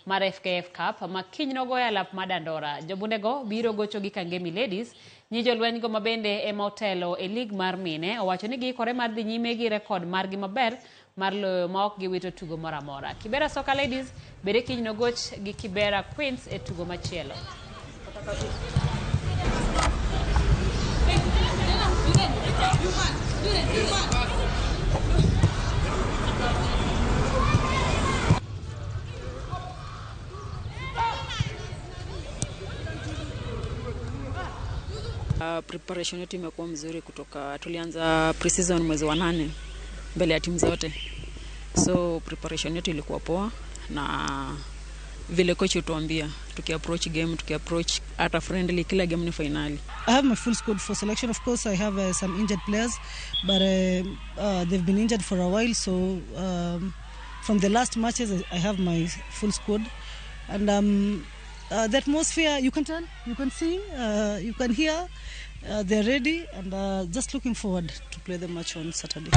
mar FKF Cup ma kiny nogoyo alap ma Dandora. Jobundego biro gocho gi Kangemi Ladies. Nyi jolwenygo ma bende ema otelo e lig mar mine owacho ni giikore mar dhi nyime gi rekod margi maber mar loyo ma ok giwito tugo moro amora. Kibera Soccer Ladies bende kiny nogoch gi Kibera Queens e tugo machielo. Preparation yetu imekuwa mzuri kutoka tulianza pre-season mwezi wa 8 mbele ya timu zote. So preparation yetu ilikuwa poa na vile coach hutuambia tukiapproach game, tukiapproach hata friendly, kila game ni finali. I have my full squad for selection. Of course, I have some injured players, but they've been injured for a while. So from the last matches, I have my full squad. And the atmosphere, you can tell, you can see, you can hear. They're ready and just looking forward to play the match on Saturday.